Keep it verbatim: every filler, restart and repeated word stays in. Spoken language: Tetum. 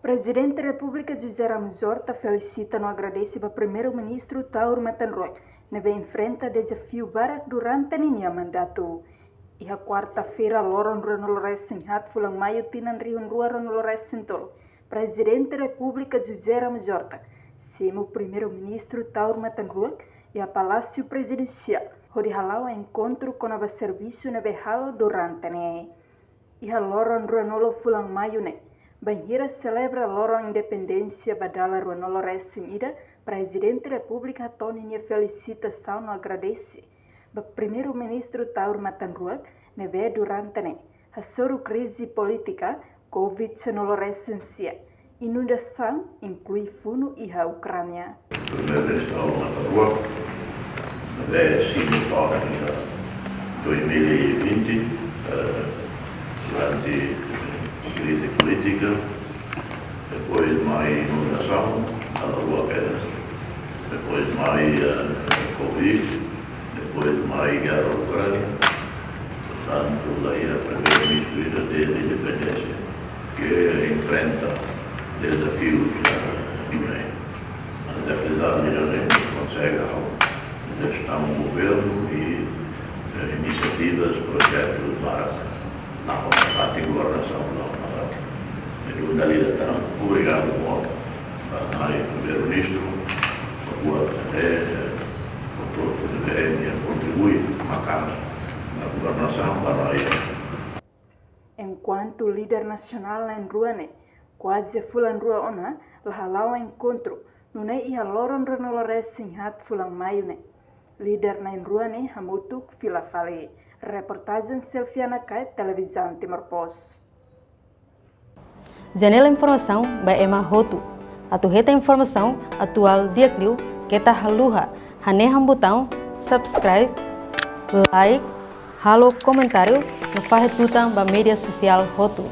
Prezidente Repúblika José Ramos Horta felisita no agradese ba Primeiru-Ministru Taur Matan Ruak ne'ebé enfrenta dezafiu barak durante ninia mandatu. Iha kuarta-feira, loron ruanulu resin haat fulan Maiu tinan rihun rua ruanulu resin tolu, Prezidente Repúblika José Ramos Horta simu Primeiru-Ministru Taur Matan Ruak iha Palásiu Prezidensiál hodi hala'o enkontru kona-ba servisu ne'ebé halo durante ne'e. Iha loron ruanulu fulan Maiu ne'e, bainhira selebra loron independénsia ba dala ruanulu resin ida, Prezidente Repúblika hato'o ninia felisitasaun no agradese ba Primeiru-Ministru Taur Matan Ruak ne'ebé durante ne'e hasoru krize polítika, Covid sanulu resin sia, inundasaun, inklui funu iha Ukránia. Primeiru-Ministru Taur Matan Ruak ne'ebé simu todan iha dois mil e vinte, eh, durante krize polítika, depois mai inundasaun, dala rua kedas, depois mai, eh, Covid, depois mai gerra Ukránia. Portantu, la iha Primeiru-Ministru ida dezde independénsia ke enfrenta dezafiu, eh, ne'e. Mas apezar de ne'e, konsege halo jestaun governu i, eh, inisiativas, projetus barak. La'o nafatin, governasaun la'o nafatin. Entaun, dala ida tan, obrigadu ba Nai Primeiru-Ministru, ba buat ne'ebé, eh, hotu-hotu ne'ebé nia kontribui maka'as ba governasaun ba rakyat. Enkuantu líder nasionál na'in-rua ne'e, kuaze fulan rua ona la hala'o enkontru, nune'e iha loron ruanulu resin haat fulan Maiu ne'e, líder na'in-rua ne'e hamutuk fila fali. Reportajen Selviana Kaet, Televizaun Timor Post. Janela informasaun ba ema hotu. Atu hetan informasaun atuál di'ak liu, keta haluha hanehan butaun subscribe, like, halo komentáriu no fahe tutan ba média sosiál hotu.